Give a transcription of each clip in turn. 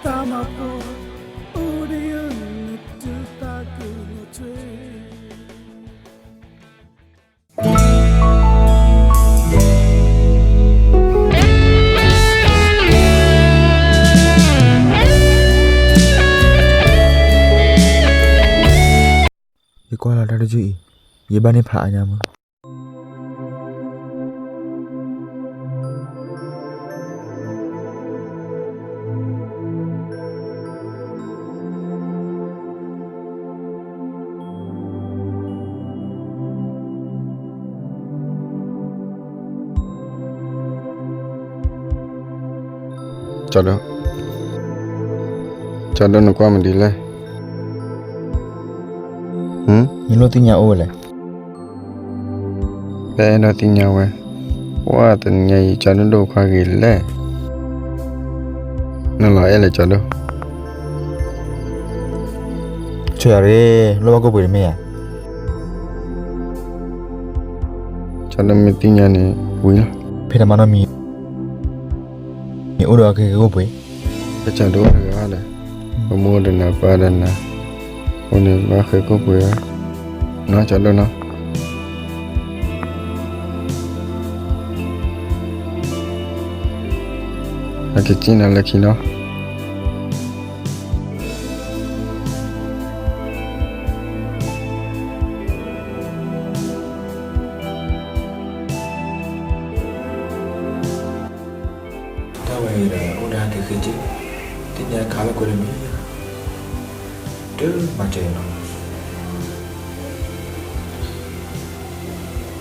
တၢ်မၤဖိ အိၣ်ဒံးယၤ နတသးက့ၤလီၤထွဲ ယကွၢ်လီၤတၢ်တယုၢ်အံၤ, ယဘၣ်န့ၢ်ဖးအါညါမး. ကၠီဒိၣ်, ကၠီဒိၣ် နကွၢ်မနုၤလဲၣ်. နလိၣ်သ့ၣ်ညါအိၣ်ဝဲလဲၣ်. ပအဲၣ်ဒိးသ့ၣ်ညါဝဲ, ပှၤတနံၤညါအံၤ ကၠီဒိၣ်ဒိၣ်ခွါဂ့ၤလဲၣ်. နလီၤအဲၣ်လဲၣ် ကၠီဒိၣ်. ဆိယၤရ့, လိၣ်ဘၣ်ကိၣ်ပှ့ၤတမ့ၢ်ဧါ. ကၠီဒိၣ် မ့ၢ်သ့ၣ်ညါန့ၣ် ဝံၤလီၤ. ဖဲတမၤနီတမံၤ နအိၣ်ဒီးအကဟဲကိၣ်ပှ့ၤ. ကၠီဒိၣ်တဂၤဒီး, ပမိၢ်ဒီးနၤ ပၢ်ဒီးနၤ, အဃိန့ၣ် ဘၣ်ဃဲကိၣ်ပှ့ၤဧါ, နီၢ် ကၠီဒိၣ်နီၤ. အကစံၣ်နၤလၢခံနီၤ. တၢ်ဝဲအံၤဒီး အိၣ်ဒၣ်တဂ့ၤက့, သ့ၣ်ညါခါလၢကွဲးတမံၤ, တမၤစၢၤနီၤ.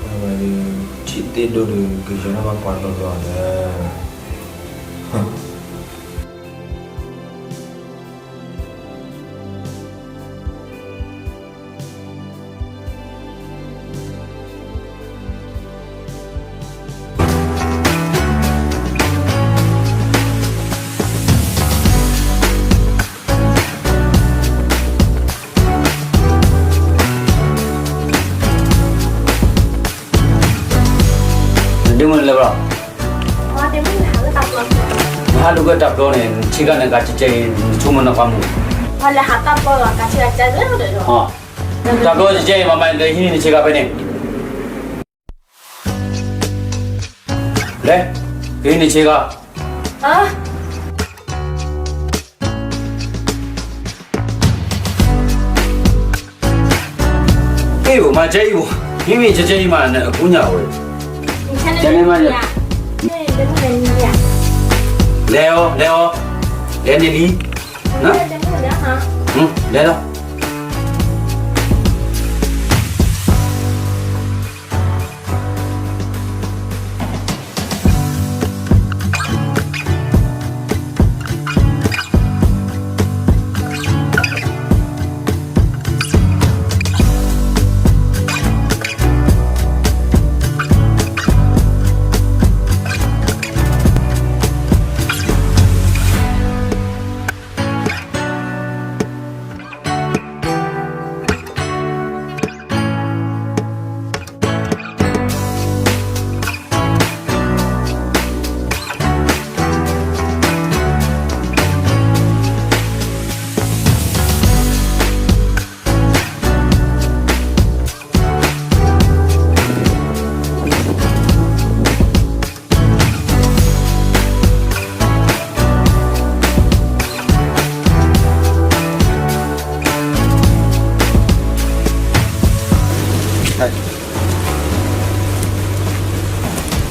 တၢ်ဝဲဒီး ထံၣ်သ့ၣ်ဒိၣ်ဒီး ကယီၤထီၣ်ဘၣ်ပှၤတဘျီဘျီဒီး နဒ့မုၣ်လၢဘၣ်, နဟးဒုးကတၢ်ပျီန့ၣ် နဆ့ကၤန့ၣ် ကဆ့ကၤအံၤ နဆိကမိၣ်နီၢ်ပှၢ်မုၢ်, တၢ်ပျီကဆ့ကၤအံၤ မၤမၤဒီးဟံးန့ၢ်နဆ့ကၤဖဲန့ၣ် လဲၤ, ကဟံးန့ၢ်ဆ့ကၤ. အ့ၣ်ဘိ မၤကဲအံၤဘိ, မ့မ့ၢ်ကဲကဲအံၤမး နအကူညါဝဲ, ကဲန့ၣ်မး, လဲၤအီၤ လဲၤအီၤ, လဲၤန့ၣ်လံ, လဲၤလီၤ.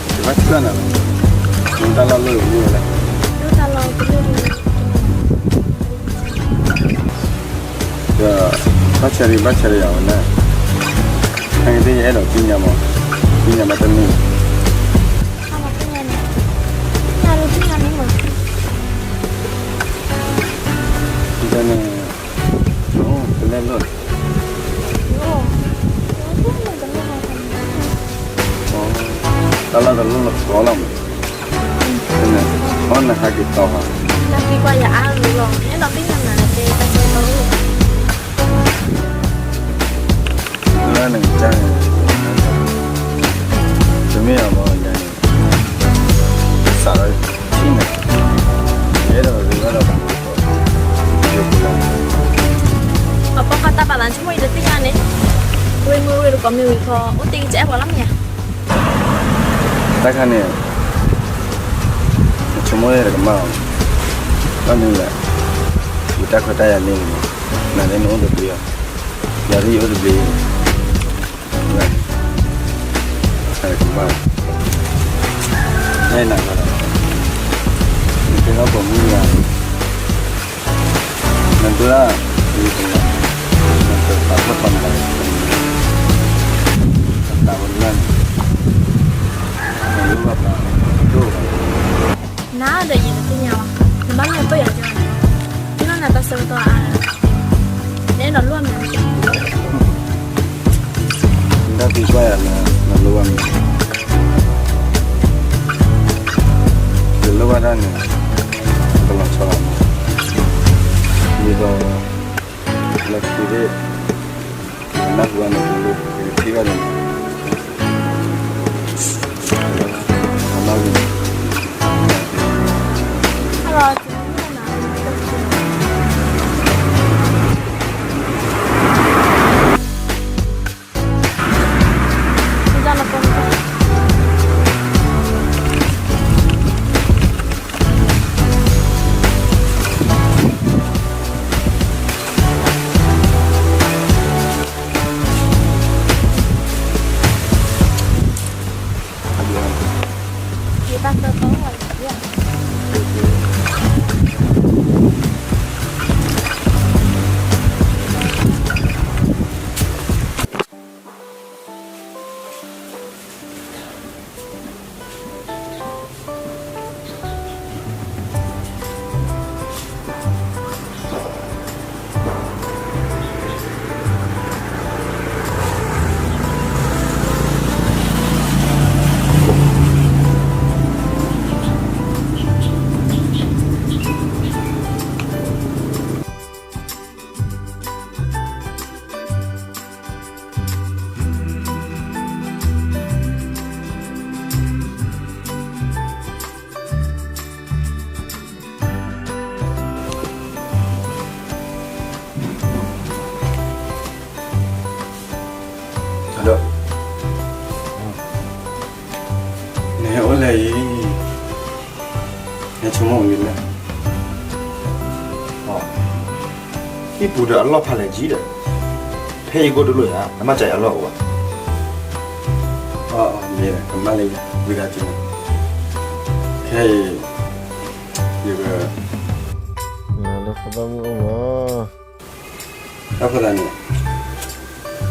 ယဘၣ်ဆၢနၤလီၤ, တၢ်လီၢ်လၢမ့ၢ်ဝဲလဲၣ်, ဒီး ဘၣ်ဆၢရံ ဘၣ်ဆၢရံယၤဝဲလဲၣ်, အဂ့ၢ်ဒ်အံၤ ယအဲၣ်ဒိးသ့ၣ်ညါမး, သ့ၣ်ညါဘၣ်တမ့ၢ်, တၢ်န့ၣ် တလဲၤလိာ်န့ၣ်, တၢ်လီၢ်တလီၢ်လီၤကီလီၤမး, အီနဟးက့ၤတီၤဟး, လၢနကစၢ်န့ၣ်, တမ့ၢ်အဘၣ်ယၤန့ၣ်, စးထီၣ်ထံၣ်န့ၣ်, ယအဲၣ်ဒိးရ့ဘၣ်ဒီး ပှၤမ့ၢ်ဝံၤခီ အိၣ်တ့ၢ်ကစၢ်အဲၣ်ပှၤလီၤမ့ၢ်ဧါ. တၢ်ခါန့ၣ် နဆိကမိၣ်လၢတကမၣ်အီၤ, ဘၣ်မနုၤလဲၣ်, ယတၢ်ခွဲးတၢ်ယာ်န့ၣ်, နၤလၢနအိၣ်တဘျုးအီၤ, ယၤဒ်ယအိၣ်တဘျုးအံၤ, တၢ်ကမၣ်, နနၤလီၤ, နကဲထီၣ်ပိာ်မုၣ်ယၤ နဒိၣ်ဒၣ်, နကပာ်ဖှိၣ်ထီၣ်နၤ, တၢ်ဝဲန့ၣ်, နလိၣ်ဘၣ်ပှၤဒိၣ်ဘၣ်, နၤဒီးယတသ့ၣ်ညါဘၣ်, နဘၣ်မ့ၢ်ပၢၢ်ယၤကဲန့ၣ်, ယလီၤနၤတၢ်ဆၢကတီၢ်အါ, နအဲၣ်ဒိးလိၣ်မ့ၢ်, နတၢ်သံကွၢ်ယၤလၢ နလိၣ်ဘၣ်မ့ၢ် တလိၣ်ဘၣ်တၢ်န့ၣ်, ကလီၤဆီလီၤမး, ဒ်သိး, လၢခံသ့ၣ်, နၢ်ဟူဘၣ်န့ၣ်, နထံၣ်ဘၣ်န့ၣ်, အနီၣ်ဂံၢ်, အဒိၣ်, နဟဲအိၣ်လဲၣ်အံၤ, နဆိကမိၣ်ဝံၤလဲၣ်, ဟံၣ်ပူၤဒီးအလီၢ်ဖးလဲၢ်ကံဒီး, ဖဲအံၤကိၣ်တလိၣ်ယၤ နမ့ၢ်ကဲအလီၢ်အိၣ်ဘၣ်, အမ့ၢ်ကမၣ်လၢဝံသးစူၤ, ခဲအံၤ, ယက, လၢဖိသၣ်မုၣ်အိၣ်မး, တၢ်ဖိသၣ်န့ၣ်,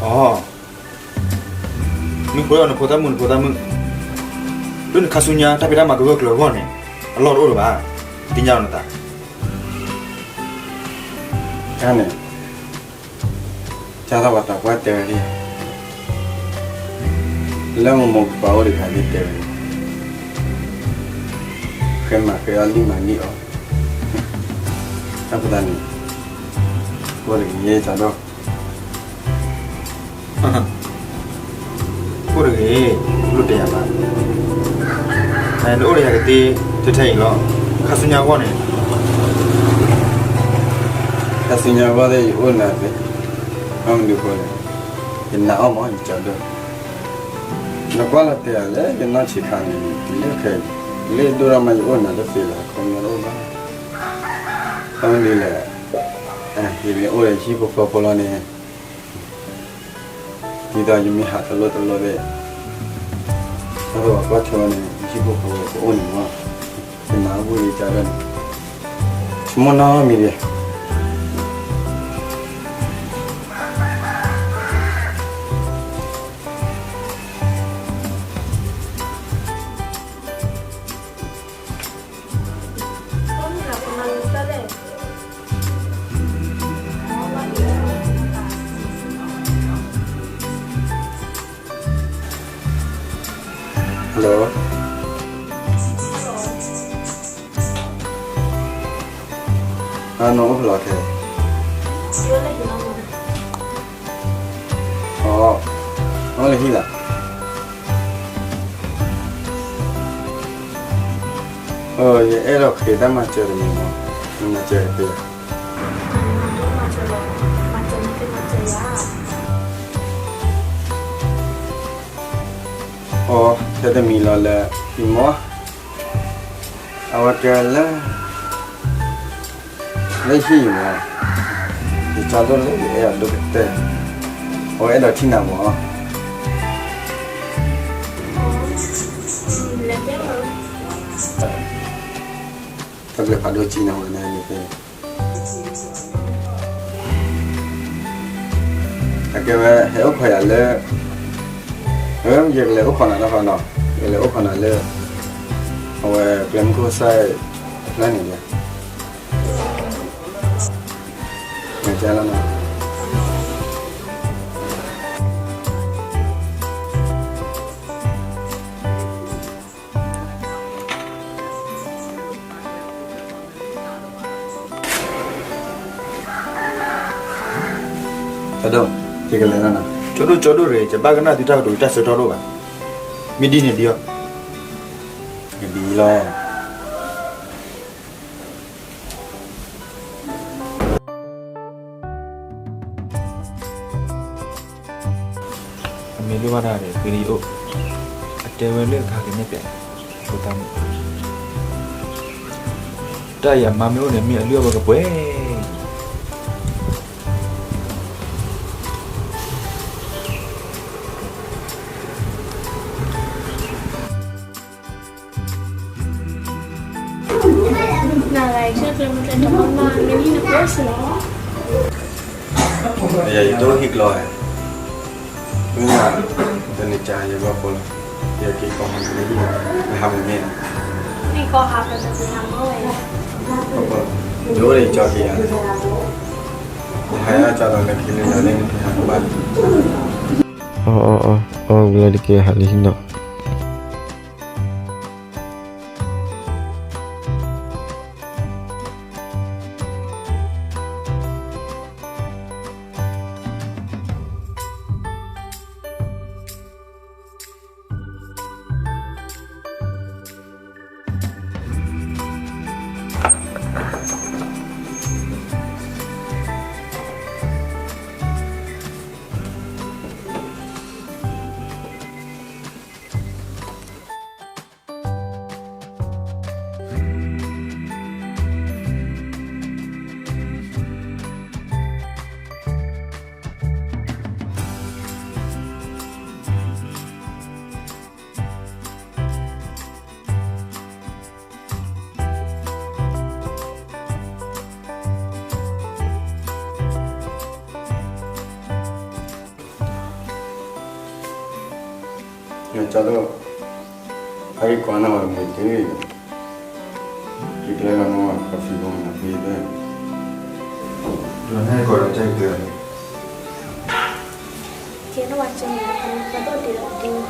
အ, မ့ၢ်ဃိဒီးနဖိသၣ်မုၣ် နဖိသၣ်မုၣ်, လၢနခါဆူညါတၢ်ဖံးတၢ်မၤကဂၢၢ်ကျၢၤအဂီၢ်န့ၣ်, အလီၢ်တအိၣ်လၢၤဘၣ်, သ့ၣ်ညါလီၤနသး, တၢ်န့ၣ်, ကၢ်ထီၣ်ပှၤသးပှၢ်တဲဝဲဒၣ်, လၢမိၢ်မိၢ်ပၢ်ပၢ်အိၣ်တဂၤသ့ၣ်တဲဝဲန့ၣ်, ဃဲမၤဃဲအီၣ်လံၣ်မၤလံၣ်အီၣ်, တၢ်ဖိသၣ်န့ၣ်, အိၣ်တဂ့ၤတၢ်ဒီး အိၣ်တဂ့ၤ, လိၣ်တဲယၤဘၣ်, နအိၣ်ဒီးယၤကသ့ထဲထဲအံၤလီၤ, ခါဆူညါအဂီၢ်န့ၣ်, ခါဆူညါအဂီၢ်သ့ၣ်ယအိၣ်နၤသ့, ဘၣ်မနုၤဃိလဲၣ်, ယနာ်အီၣ်မးယကၠီဒၢၣ်, နကွၢ်လီၤတဲာ်ယၤလၢယနီၢ်ဆံးခါန့ၣ် လၢခဲအံၤ, လၢဒိၣ်ထီၣ်မးယအိၣ်နၤတသ့လၢၤ ခီပညီတအိၣ်ဘၣ်, ဘၣ်မနုၤလဲၣ်, ယမ့ၢ်အိၣ်ဒီးယဟံၣ်ဖိဃီဖိလီၤန့ၣ် ဒ်သိးယမ့ၢ်ဟးတလီၢ်တလီၢ်သ့ၣ်, တၢ်သဝီကွၢ်ထွဲဝဲန့ၣ် ယဟံၣ်ဖိဃီဖိကအိၣ်န့ၣ်မး, ယနာ်ဟူလံကၢ်ဒၢၣ်န့ၣ်, ဆိကမိၣ်နီတမံၤဒံး. ဟဲလီၤ, နအိၣ်ဖဲလဲၣ်ခဲ, အ, နအိၣ်လၢဟံၣ်လီၤ. ယအဲၣ်ဒိးဃ့တၢ်မၤစၢၤတမံၤမး, နမၤစၢၤတသ့ဧါ. မၤစၢၤလီၤ, မၤစၢၤနသ့မၤစၢၤယၤ. အိ ထဲတမံၤလီၤလၢ ယမိၢ် အဝဲကဲလၢ လၢဟံၣ်မး, ယကၠီဒိၣ်လၢယအဲၣ်အီၤဒိၣ်ကတၢၢ်, အဝဲအဲၣ်ဒိးထံၣ်နၤမး, တၢ်ဘျုးဖးဒိၣ်ကံနၤဝဲန့ၣ် အကဲဝဲဟဲအိၣ်ခိးယၤလၢ ယကလဲၤအိၣ်ခိးနၤတခီနီၤ, ယကလဲၤအိၣ်ခိးနၤလၢ အဝဲကျဲမုၢ်ခိၣ်စဲၣ်ဖျၢၣ်န့ၣ်လီၤ. မ့ၢ်ကလီၤနီၤ. ကၠီဒိၣ်, ယကလဲၤလီၤနီၤ. ကၠီဒိၣ် ကၠီဒိၣ်ရ့ၣ်, ယဘၣ်ကနၣ်သုတၢ်ကတိၤ ယတၢ်ဆၢထီၣ်ဒိၣ်ဘၣ်. မ့ၢ်ဒ်န့ၣ်ဒ်အီၤ, ဒ်လီၤ. အမ့ၢ်လိၣ်ဘၣ်တၢ်ဒီး သုလၢယအိၣ်, အတဲဝဲလၢအခါကနဲၣ်ပျဲ, ဖိသၣ်မုၣ်, တၢ်အံၤအမါမ့ၢ်အိၣ်န့ၣ် မ့ၢ်အလုၢ်အဝဲကပှဲၤ. ယတအိၣ်ဟံၣ်ကျီ, မ့ၢ်တန့ၢ်ကါယဘၣ်ဖိလီၤ, ယက့ၤကီၢ်ဟးန့ၣ်, ယဟးမ့ၢ်မ့ၢ်, ယအိၣ်လၢယကၠီက့ၤယၤ, ယဟးယကၠီလီၤလၢခံလၢယၤလၢနဟးကဘၣ်. အီ အီ အီ အီ ဝံၤလီၤတက့ၢ် ဟးလံဟံၣ်နီၤ. ကၠီဒိၣ်, ဟဲက့ၤကိးနၤဝဲမ့ၢ်တ့ၢ်, ယကျဲလီၤနီၤ coffee ဘိနၤဖံသၢ, ယဟဲက့ၤကိးဒီးတၢ်ကတၢၢ်, ကဲနဝဲကၠီ, ကၠီဒိၣ်ဒ်လီၤဒ်, ကၠီဒိၣ်, ကၠီ,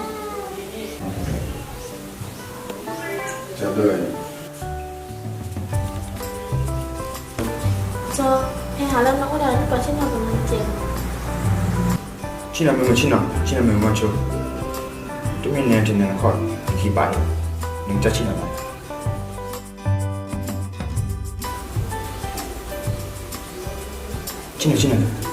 ဟဲဟးလၢနအိၣ်ဒီး နကဆ့ၣ်နီၤပနၤကဲ, ဆ့ၣ်နီၤမ့ၢ်မ့ၢ်ဆ့ၣ်နီၤ, ဆ့ၣ်နီၤမ့ၢ်မ့ၢ်ဆိ, တမ့ၢ်နဲတနၤနခီၣ်, နခံပာ်လီၤ, နကတၢ်ဆ့ၣ်နီၤဘၣ်, ဆ့ၣ်နီၤ ဆ့ၣ်နီၤ. က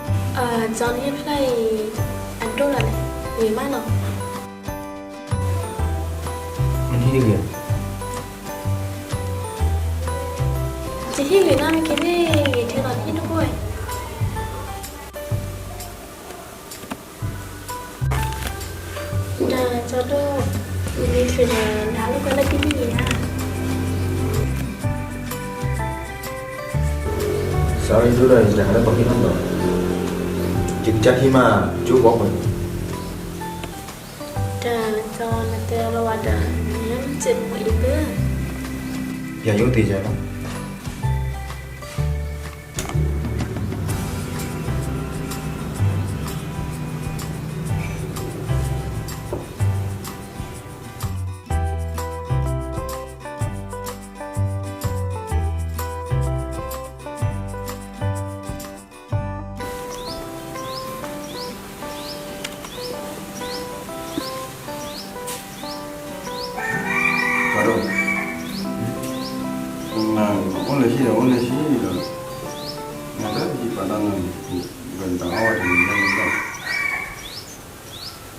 ၠီလၢဖျၢၣ်အံၤ အဒိၣ်လီၤလဲၣ်, ဂ့ၤမးနီၤ, မ့ၢ်ဟံၣ်ဂ့ၤ, ယဟံၣ်ဂ့ၤနီၢ်မ့ၢ်က့ၤန့ၣ် ဂ့ၤထဲလီၤဟံၣ်တဘိဝဲ, တၢ်ကၠီဒိၣ်, ယမ့ၢ်ချုးဒီး နဟးလိာ်ကွဲလၢခံမ့ၢ်ဂ့ၤဧါ. Sorry ဒိၣ်ဒီး ယတဟးလၢပှၤဟံၣ်နီတဘျီ, ယကစၢ်ဟံၣ်မး ကၠိဘီပှဲၤ, တၢ်ကၠီနတဲလီၤဝဲဒီး နမ့ၢ်စံးမ့ၢ်အံၤသၢ, ယၤယအိၣ်သ့ယၤလီၤ. က ယအိၣ်လၢဟံၣ်လီၤ, နတၢ်ယပာ်တၢ်နီၤန့ၣ်, ယတၢ်အီၣ်ဝဲတမံၤလၢ်လၢ်,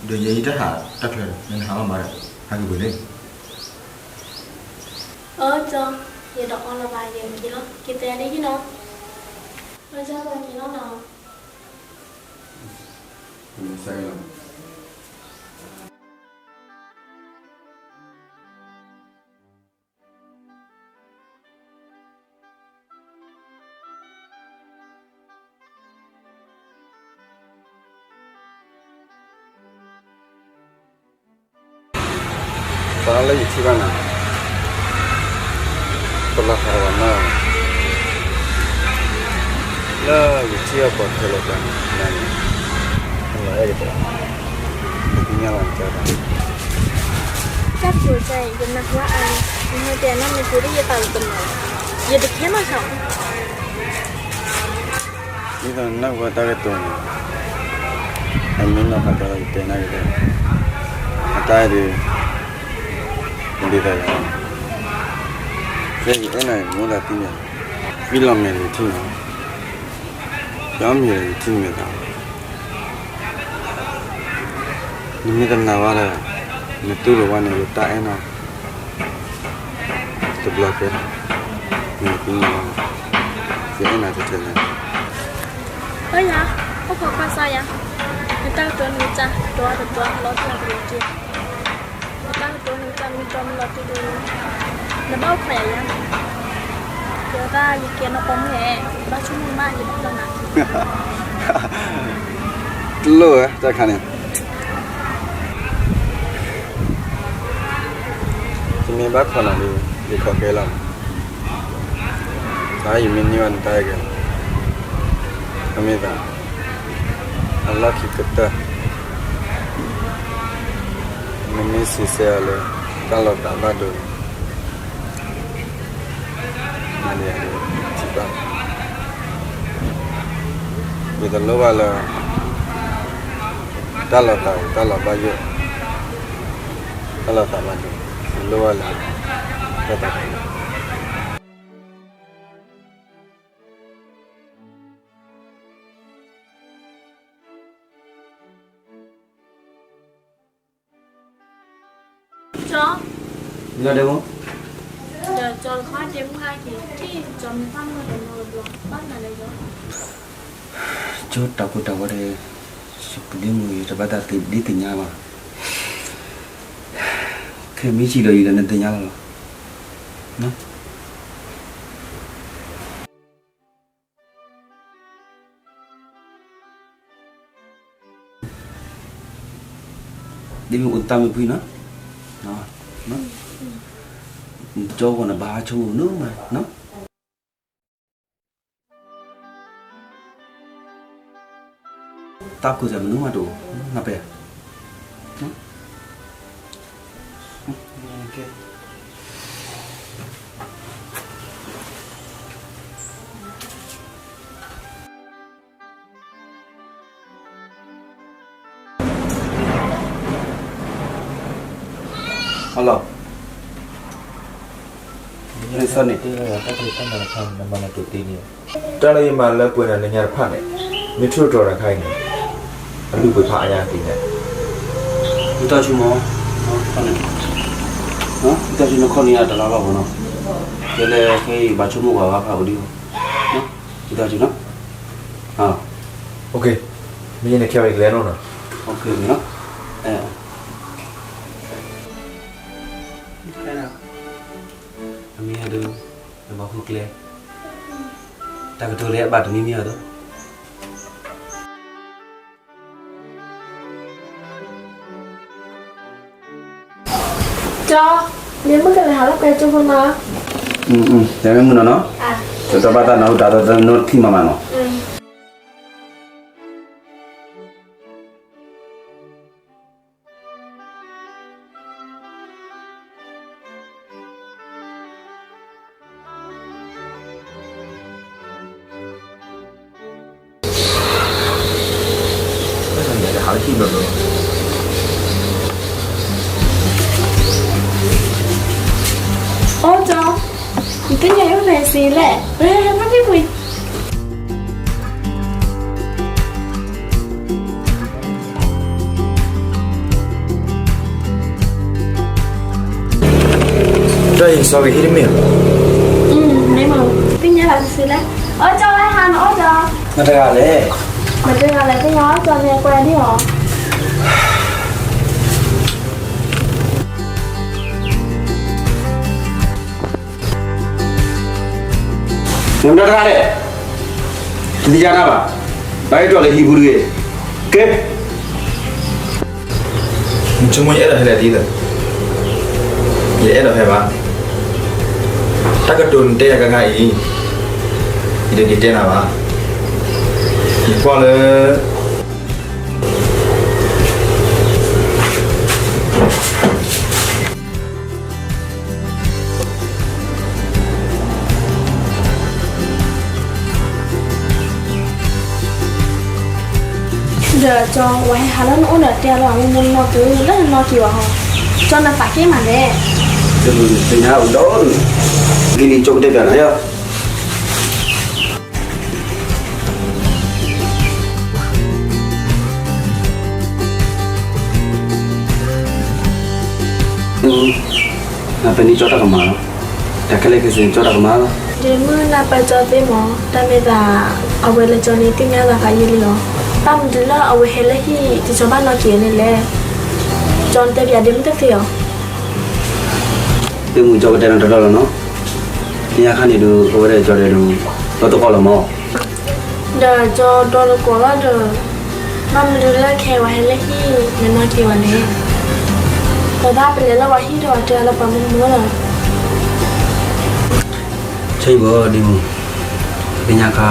ဒီးယဲယတဟးတၢ်ချၢဒီး နဟးလီၤမးဒီး ဟးက့ၤပှဲၤန့ၣ်. အၢ ကၠီ, ယတအီၣ်လၢၤဘၣ် ယက့ၤလီၤ, က့ၤတဲလၢဟံၣ်နီၤ. အၢ ကၠီ ပက့ၤလီၤနီၤ. သရၣ်လၢယထံၣ်ဘၣ်နၤ, ပလီၤသးတဂၤနီၤ, လၢယထံၣ်အီၤပိာ်ထွဲလိာ်သးန့ၣ် နၤန့ၣ်, နအဲၣ်ဒိး, နသ့ၣ်ညါလီၤနကဲဘၣ်, တၢ်ဖိစဲအံၤ ယနၢ်ဟူအါအါလံ, ယမ့ၢ်တဲနၤန့ၣ် က့ၤဒ်ယသးတမုာ်, ယတခဲမးဆၣ် ဒ်သိးနနၢ်ဟူအတၢ်ကတိၤန့ၣ်, အမ့ၢ်နီၢ်ဖးကဲလီၤ ယတဲနၤက့ၤ, အတၢ်အံၤဒီး ဒ်သိးယၤ, ဖဲယအဲၣ်နၤန့ၣ် နအိၣ်သးသ့ၣ်ညါ, ဖဲလီၤမဲာ်ဒီးယထံၣ်နၤ, ဖဲအီၣ်မ့ၤဒီးယထံၣ်နမဲာ်သး, နမ့ၢ်တနာ်ဘၣ်ဒီး နတူၢ်လိာ်ဘၣ်န့ၣ် ယတၢ်အဲၣ်နၤ တဘျီကဲ, နသ့ၣ်ညါဘၣ်, ယအဲၣ်နၤထဲထဲလီၤ. အၢယၤ, အိၣ်ခိးကွၢ်စၢ်ယၤ, နတၢ်ကတိၤန့ၣ်ကစၢ် တဝါတပှၢ်လီၤတံၢ်လီၤတက့ၢ်, နတၢ်ကတိၤန့ၣ်ကစၢ် မ့ၢ်တီမ့ၢ်လီၤတံၢ်ဒီး နဘၣ်အိၣ်ခိးယၤယၤ, ယဝဲဒၣ်ယကဲနီၢ်ပိာ်မုၣ်ဧါ, ဘၣ်ဆိကမိၣ်မး ယဘၣ်တီနၤ တလိၣ်ဝဲတၢ်ခါန့ၣ်, ယမ့ၢ်ဘၣ်ခိးနၤဒီး ယခိးကဲလီၤ, တၢ်ယမ့ၢ်န့ၢ်ဘၣ်နတၢ်အဲၣ်ကဲ, အမ့ၢ်သး, အလီၢ်ခံကတၢၢ်, နမ့ၢ်စံးဆၢအီၤလၢ တၢ်လီၤသးဘၣ်ဒိန့ၣ် မၤန့ၢ်ယၤဒီး ထံၣ်ဘၣ်, ယတလိၣ်ဘၣ်လၢ တၢ်လီၤသး တၢ်လီၤဘၣ်ယိၣ်, တၢ်လီၤသးဘၣ်ဒိ, ယလိၣ်ဘၣ်လၢ တၢ်သးခု ကၠီ, ဒီးကၠီတခီတဲမုၢ်ဟါက့ၤ ထံၣ်ကၠီမ့ၢ်သၣ်မုၢ်ဒီးနီတဘျီ ဘၣ်မနုၤလဲၣ်ကၠီ, ကၠီတၢ်ကိၢ်တၢ်ဂီၤဒီး ယပဒ့မုၣ် ယတဘၣ်တၢ်သ့ဒ်သ့ၣ်ညါဘၣ်, ခဲမ့ၢ်စံးဒီးယၤဒီးနသ့ၣ်ညါလီၤလီၤ. ဒ်မ့ၢ်အိၣ်တၢ်မ့ၢ်ဖှံနီၤ, ကၠီဂီၤနဘါဆိကမိၣ်မနုၤမးနီၤ, တၢ်ခိၣ်စဲမနုၤမးတအိၣ်, နပဲ ဟလီၤ, မ့ၢ်ဆီန့ၣ်, တၢ်လၢယမၤလၢပှဲၤနၤလၢညါတဖၣ်န့ၣ်, မ့ၢ်ထံၣ်တြီၤတၢ်ခါအံၤန့ၣ်, အလုၢ်အပှ့ၤဖးအါယၤက့ၤန့ၣ်, ဝံသးစူၤမး, ဝံသးစူၤနခီၣ်န့ၢ်ယၤတလါလီၤမးနီၤ, ကဲလၢခဲအံၤဘၣ်ဆိကမိၣ်ပှၤဘၣ်ဖးအိၣ်ဒံး, ဝံသးစူၤနီၤ, မ့ၢ်န့ၣ်ခဲအံၤကလဲၤနီၤနီၤ, အမ့ၢ်ဟဲဒုး နဘၣ်ဃုကျဲ, တၢ်ကတိၤလၢအဘၣ်တမံၤမံၤအသိး, ကၠီ, မ့ၢ်မုၢ်ကလဲၤဟးလီၤကွဲကၠိဖိနီၤ, တဲမ့ၢ်မုၢ်နီၤနီၤ, ကၠီတဘၣ်တၢ်နၢ်ဟူတၢ်သီသနီထံၣ်မးမးနီၤ. အိၣ်ကၠီ, ယ သ့ၣ်ညါယအိၣ်ဖဲစ့လဲၣ်, ဝဲဖဲဖဲကွံာ် တၢ်အံၤစီၤဂ့ၤဟံၣ်တမ့ၢ်ဧါ. မ့ၢ်မး, သ့ၣ်ညါလီၤစ့လဲၣ်. အီၣ်ကၠီဝဲဟးနအီၣ်ကၠီ. မတဂၤလဲၣ်. မတဂၤလဲၣ်, သ့ၣ်ညါအီၣ်ကၠီန့ၣ်ကွဲဒ်အီၤ. နမတၤတဂၤလဲၣ်, တသ့ၣ်ညါနၤဘၣ်, ဘၣ်ဟဲထီၣ်လၢဟံၣ်ပူၤတဂ့ၤ, ကဲ. နဆိကမိၣ်ယအဲၣ်ဒိးဟဲလဲၣ်ဒ်လဲၣ်, ယအဲၣ်ဒိးဟဲဘၣ်. တၢ်ကတိၤနတဲယၤဂ့ၤဂ့ၤအံၤ, ယတဒုးတဲနၤဘၣ်. ယကွၢ်လၢ ဒီးကၠီ ဝဲဟဲဟးလၢနအိၣ်ဒီးတဲအလီၢ် မ့ၢ်မ့ၢ်နီၢ်နီၢ်က့ၤလၢနနီၢ်က့ၤဘၣ်ဟီ, ကၠီနသးက့ၢ်မးလဲၣ်. သ့ၣ်ညါအိၣ်ဒီး ဒ်န့ၣ်ကၠီကတဲဘၣ်နၤယၤ. နပၢၢ်န့ၢ်ကၠီတၢ်ကမၣ်လီၤ. တၢ်ခဲလၢာ်ခဲဆ့န့ၣ် ကၠီတၢ်ကမၣ်လီၤ. ဒ့မုၣ်နၢ်ပၢၢ်ကၠီသ့မး, တၢ်မ့ၢ်သး အဝဲလၢကၠီန့ၣ် သ့ၣ်ညါသးဖးယံာ်လံလီၤ. ဘၣ်မနုၤလၢအဝဲဟဲလၢဟံၣ် တကၠီဘၣ်နီၢ်က့ၤန့ၣ်လဲၣ်. ကၠီနတဲပျးဒ့မုၣ်တသ့ဧါ. ဒ့မုၣ်ကၠီကတဲနၤတတီလီၤနီၤ. မ့ၢ်အခါန့ၣ်ဒုး အဝဲဒၣ်ကၠီဒဲးဒုး ဒီသကိးလီၤမး. ဒီးကၠီဒီသကိးလီၤဒီး, ဘၣ်မနုၤလၢခဲအံၤဝဲဟဲလၢဟံၣ် နနီၢ်က့ၤဝဲန့ၣ်, ဒီးဒၣ်ပလဲၤလၢပှၤဟံၣ်ဒီးပှၤတဲလၢပှၤမုၢ်မုၢ်လီၤ. ဆံးဘၣ်ဒ့မုၣ်, သ့ၣ်ညါခါ,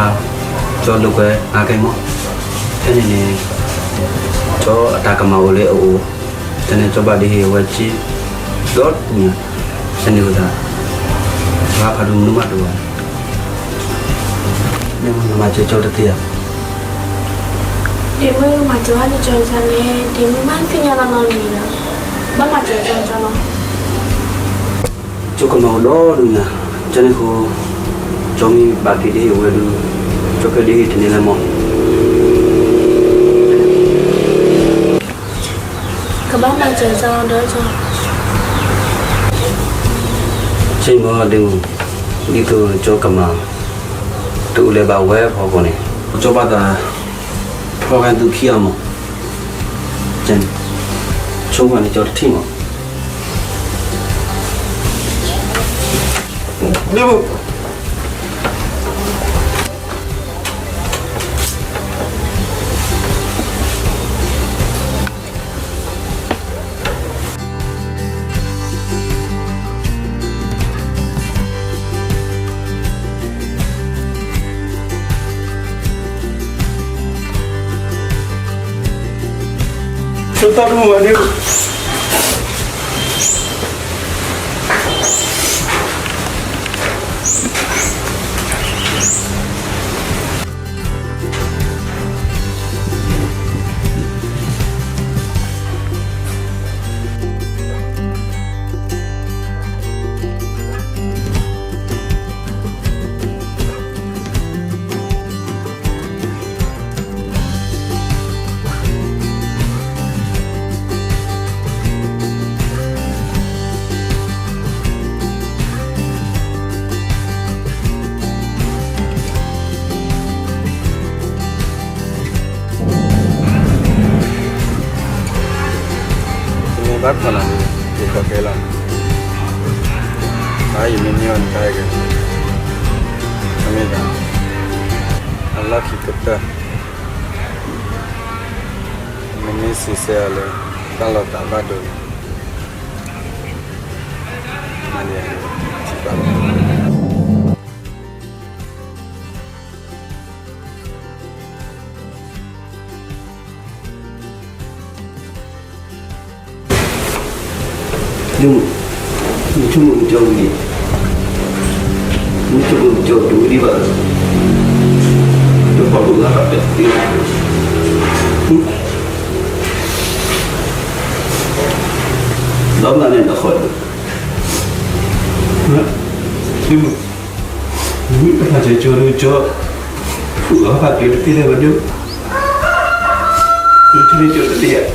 ကၠီလိာ်ကွဲအါကဲမး, ဖဲန့ၣ်န့ၣ်, ကၠီအတၢ်ကမၣ်အိၣ်လၢအအိၣ်, တၢ်န့ၣ်ကၠီဘၣ်ဒ်ဟ့ၣ်အဝဲက့ၤ, ဒီးပူၤညါ, ဖဲန့ၣ်ဝဲဒၣ်, ပှၤဖးဒိၣ်မနုၤမးတအိၣ်ဘၣ်. ဒ့မုၣ်နမၤစၢၤကၠီတသ့ဧါ. ဒ့မုၣ်မၤစၢၤဘၣ်န့ၣ်ကၠီန့ၣ်, ဒ့မုၣ်မ့ၢ်သ့ၣ်ညါလီၤနီၢ်န့ၣ်, ဘၣ်မၤစၢၤကၠီန့ၣ်လီၤ. ကၠီကမၣ်အိၣ်ဒီဒူၣ်ညါ, ကၠီန့ၣ်ဃိ, ကၠီမ့ၢ်ဘၣ်က့ၤဒ်ဟ့ၣ်အဝဲဒုး, ကၠီကဒ်ဟ့ၣ်တန့ၢ်လၢၤမး. ကဘၣ်မၤစၢၤကၠီဒီးကၠီ. ဆံးမးဒ့မုၣ်, ဒ်သိးကၠီကမၣ်, တအိၣ်လၢၤဘၣ်ဝဲဖီခိၣ်န့ၣ်, ကၠီဘၣ်သး ဖီၣ်ဃာ်သူခံဂၤမး, ဆိကမိၣ်န့ၣ်ကၠီတထံၣ်မး. ဒ့မုၣ် ဆိတၢ်တမုာ်ဘၣ်ဒ့မုၣ်. ယမ့ၢ်ဘၣ်ခိးနၤန့ၣ် ယခိးကဲလီၤ. အါ ယမ့ၢ်န့ၢ်အီၤနတၢ်ဂ့ၢ်, အမ့ၢ်ဒၣ် အလီၢ်ခံကတၢၢ်, မ့မ့ၢ်စံးဆၢအီၤလၢ တၢ်လီၤသးဘၣ်ဒိန့ၣ် မၤန့ၢ်အီၤ ထံၣ်ဘၣ်လီၤ. ယဆိကမိၣ် နကၠီဝံၤ, နဆိကမိၣ်နကၠီတဝံၤဒံးဘၣ်, တပီၢ်ဘၣ်လၢတၢ်သ့, ဒီးမၤန့ၢ်နဃီဒီး, ယဆိကမိၣ် မ့ၢ်တဖးကၠီကၠီဒုးကၠီ, ဖုအီၣ်ဖးကၠီတသ့လၢၤဘၣ်ဒုး, ကၠီကၠီတသ့ယၤ,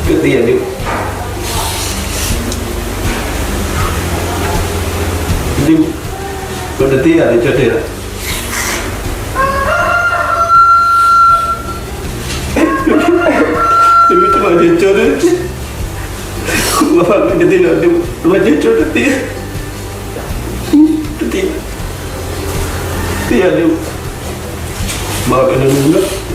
တသ့ယၤဒုး, ဒုး, ကၠီတသ့ယၤဒုး ကၠီတဲလီၤ. တမ့ၢ်တမၤကၠီကၠီဒုး, မၤဖးကၠီတသ့လၢၤဒုး, တမၤကၠီကၠီတသ့, တသ့, သ့ယၤဒုး, မၤကၠီလၢၤ.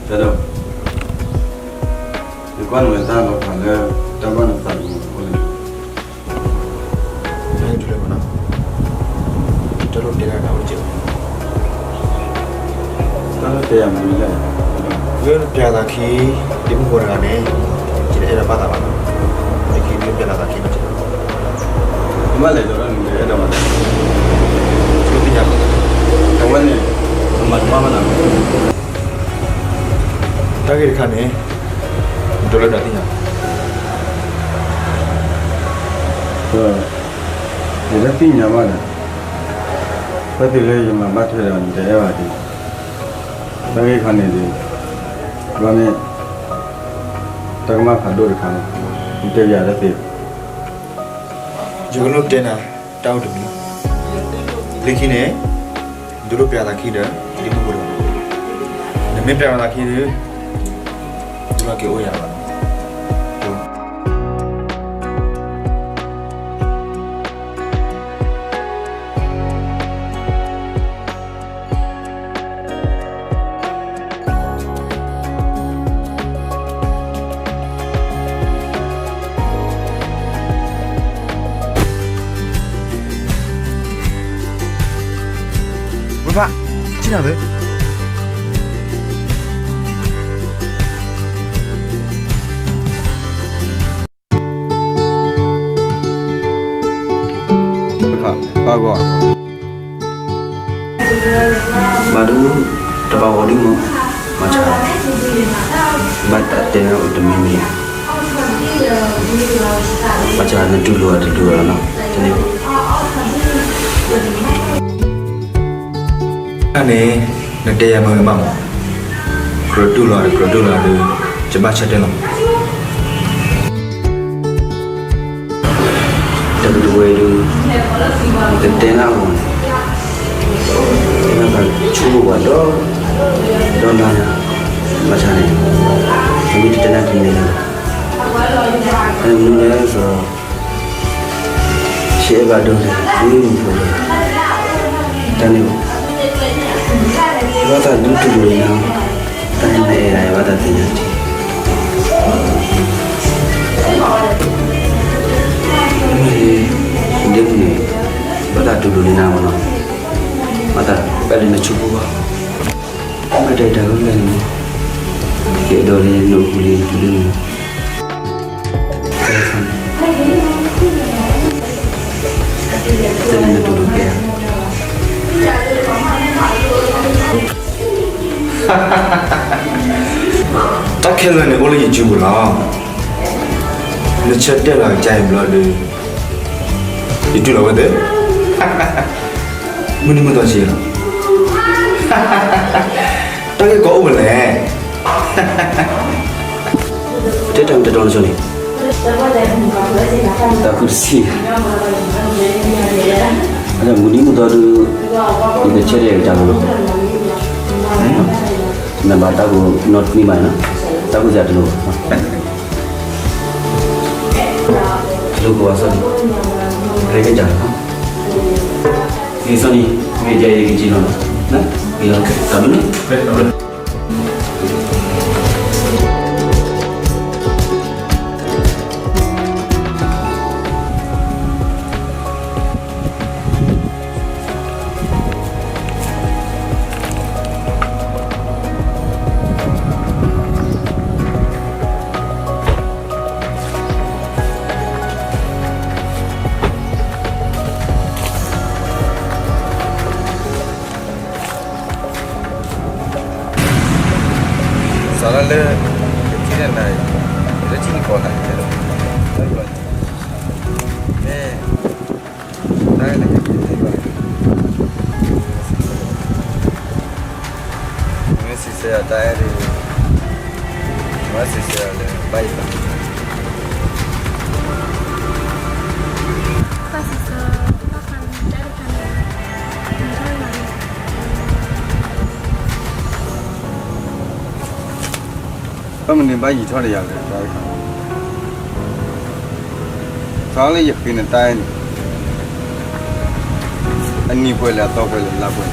တၢ်ဒီး, ယကွၢ်နမဲာ်သၣ်လီၤဖးလၢ တၢ်ဘၣ်နသးတမူအဃိန့ၣ်, တၢ်လိၣ်တဲတၢ်အိၣ်တစဲး, တၢ်လိၣ်တဲယၤမနုၤလဲၣ်, လၢပျးသးခံ ဒ့မုၣ်ဖိတဂၤန့ၣ်, ယတအဲၣ်ဒိးဘၣ်သးဘၣ်နီၤ, လၢခံဒုးပျးလီၤသးခံဘၣ်, ဘၣ်လဲၣ်ဒီးနအဲၣ်ဒိးဘၣ်သး, သ့ၣ်ညါဘၣ်, အဝဲန့ၣ်, မၤတမၤဘၣ်နီၤ, တၢ်ဂ့ၢ်တခါန့ၣ်, နတလိၣ်ဒီးသ့ၣ်ညါ, ယတသ့ၣ်ညါဘၣ်ဒီး, ဖဲတုၤလၢယမၤဘၣ်ထွဲဒီးနတအဲၣ်ဘၣ်ဒံး, တၢ်ဂ့ၢ်ခါန့ၣ်ဒီး, ဘၣ်မ့ၢ်, တၢ်ကမၣ်ဖးဒိၣ်တခါလီၤ, နတဲပယၤတသ့, ယကလိၣ်တဲနၤ, တၢ်အိၣ်တမံၤ, လၢခံန့ၣ်, နတလိၣ်ပျးသးခံဒီး, ဒ့မုၣ်ဖိတဂၤ, နမ့ၢ်ပျးလီၤသးခံဒီး, ယဘၣ်က့ၤအိၣ်ယၤလီၤဘၣ်. ဝဲဖး, ဆ့ၣ်နီၤသၢ ပၢ်ဂီၢ်, ဘၣ်ဒုး, တဘၣ်ဂီၤဒုးမး, ဘၣ်ဆၣ်, ဘၣ်တၢ်တဲနၤအိၣ်တမံၤမံၤ, ဘၣ်ဆၣ်နတူၢ်လိာ်အီၤတတူၢ်လိာ်လီၤနီၤ, တန့ၢ်ဘၣ်. တၢ်န့ၣ်, နတဲယၤမ့ၢ်ဂ့ၤမးမး, ကြၢးတူၢ်လိာ်ဒီး ကြၢးတူၢ်လိာ်ဒီး, ယဘၣ်ဆၢတဲာ်လီၤမး. တၢ်ကတိၤဝဲဒုး, တတဲနၤအဂီၢ်န့ၣ်, တဲနၤတၢ်ဆိကမိၣ်ပှၤဒီ, ဒီနၤ, ဘၣ်ဆၣ်န့ၣ်, အမ့ၢ်တတဲနၤတမံၤလၢၤ, တၢ်မနုၤလဲၣ်သိး ဆဲးအဲၣ်ဘၣ်ဒိန့ၣ် ဒ်မုၢ်ဖိလၢ, တၢ်န့ၣ်, ဘၣ်သးဒုးတူၢ်လိာ်န့ၢ်နၤ, တၢ်န့ၣ်နအဲၣ်ဒၣ်ယဘၣ်သးသ့ၣ်ညါတက့ၢ်. မ့ၢ်, ဒ့မုၣ်န့ၣ်, ဘၣ်သးတူၢ်လိာ်န့ၢ်နၤမးနီၤ, ဘၣ်သးပာ်လၢနဆိကမိၣ်ဘၣ်. ဘၣ်တၢ်တၢ်ဂ့ၢ်န့ၣ်, ယအဲၣ်ဒိးလၢနအိၣ်ဃုာ်လၢယပူၤလၢနၤ, တၢ်လၢနတူၢ်လိာ်ကဲဧါ. တၢ်ခဲလၢာ်န့ၣ်အိၣ်လၢယစုပူၤလီၤ. နဆၢတဲာ်လီၤကစၢ်ယွၤဘျီဒီး, ယတူၢ်လိာ်ဝဲသ့, မုၢ်နံၤမုၢ်သီဆံးလီၤ. တၢ်ဂ့ၢ်ကီအိၣ်ဝဲလဲၣ်. တဲတၢ်မ့ၢ်တတီနဆိန့ၣ်, တၢ်ဃုတဆံ, မုၢ်နံၤမုၢ်သီဒုး, ယကဆၢတဲာ်ကစၢ်လီၤ. နဘၣ်တၢ်ကိးနီတမံၤဘၣ်န့ၣ်, တၢ်ကိးစၢ်တလိၣ်ဘၣ်. တလိၣ်ကိးဘၣ်စီၤနံၤ, ရဲကစၢ်လီၤ. နံၤစီၤနံၤ, မ့ၢ်ယဲယကစံးလီၤနီၤ, စးထီၣ်လၢ ယထံၣ်န့ၣ်နၤအံၤ ယတထံၣ်နကိးနၤအံၤ တဲလီၤ တဘျီညါ မ့ၢ် တၢ်အဲၣ်န့ၣ် ကက့ၤသ့ဘၣ် မ့ၢ်စံးဆၢယၤတၢ်အဲၣ်ဒ် မ့ၢ်စံးဆၢယၤလၢ ဘၣ်ယသး ဘၣ်စံးဆၢ ဘၣ်ဃးန့ၣ် တၢ်အဲၣ်တခါန့ၣ် ဘၣ်မနုၤဘၣ်ယံာ်ထီၣ်ဒီးယၤလဲၣ် တၢ်အဲၣ်တခါ ခီလၢယဃ့နတၢ်အဲၣ်န့ၣ် အနံၤပှဲၤလဲၣ် အသီပှဲၤလဲၣ် လါပှဲၤလဲၣ်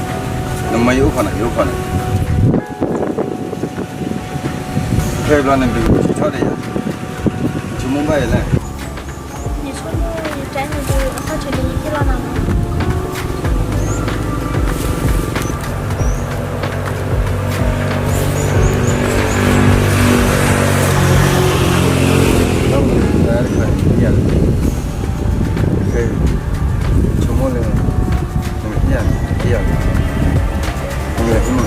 နမၢယအိၣ်ခိးနၤ ယအိၣ်ခိးနၤ ဖဲဘျီန့ၣ်ဒုး ယံာ်ထီၣ်ဒီးယၤ ဆိကမိၣ်ဘၣ်ယၤလဲၣ် ယဆိကမိၣ်ယတၢ်အဲၣ်န့ၣ်ဒုး အခီၣ်ထံးန့ၣ် ယဟ့ၣ်လီၤနၤမး ဆိကမိၣ်လၢ နကဟ့ၣ်ယၤန့ၣ် ယဟ့ၣ်ယၤန့ၣ် နကဟ့ၣ်မး တဲယၤ တုၤလ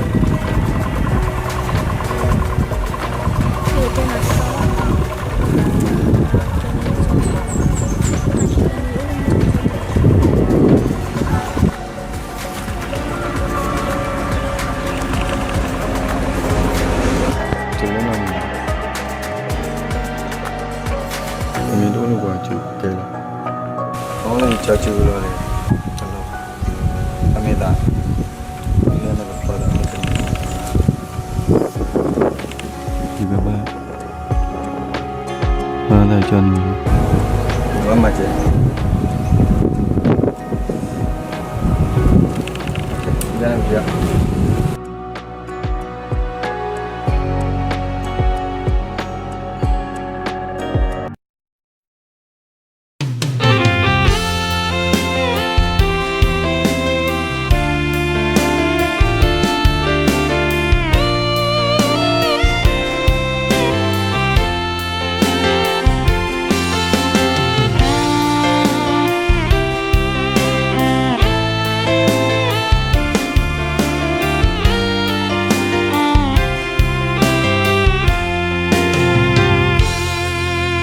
ၢနီၢ်မံၤ ပမ့ၢ်တအိၣ်လၢပှၤကၠိကဲလီၤ အလၢယကၠီကၠိလီၤန့ၣ် တလီၤ အမ့ၢ်သး လၢနကဖျီသးမ့ၢ်တန့ၢ် ယကဘၣ် မၤသးကၠီန့ၣ် ဘၣ်မၤကဲ ယ မ့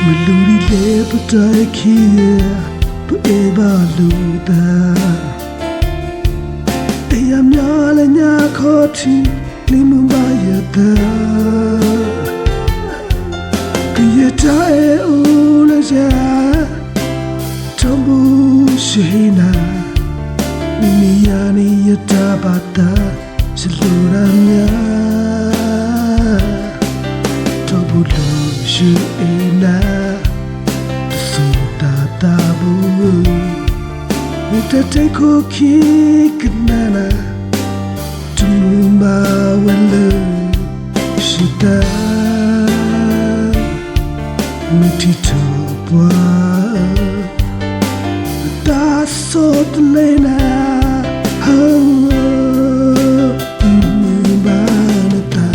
ၢ်လူၤဒ်လဲၣ်ပတၢ်အခံဂၤ ပအဲၣ်ဘၣ်လိာ်သး အဲၣ်ယၤမးလၢညါခီထံး ကျ့မုၢ်ဘၣ်ယသး ကယဲၢ်တၢ်အဲၣ်အိၣ်လၢယၤ ထီဘိယဟ့ၣ်နၤ မ့မ့ၢ်ယၤန့ၣ်ယတၢ်ဘၣ်သး ယလိၣ်တၢ်မး ထီဘိလၢယအဲၣ်နၤ တစိၤတၢ်သးဘိဧၢ မ့ၢ်တၢ်တဲခိၣ်ခံကနၣ်နၤ တမုာ်ဘၣ်ဝဲလၢယသး မ့ၢ်ထံၣ်ထီၣ်ပှၤ တၢ်ဆိၣ်တလဲနၤ ဟၢ မုာ်ဘၣ်နသး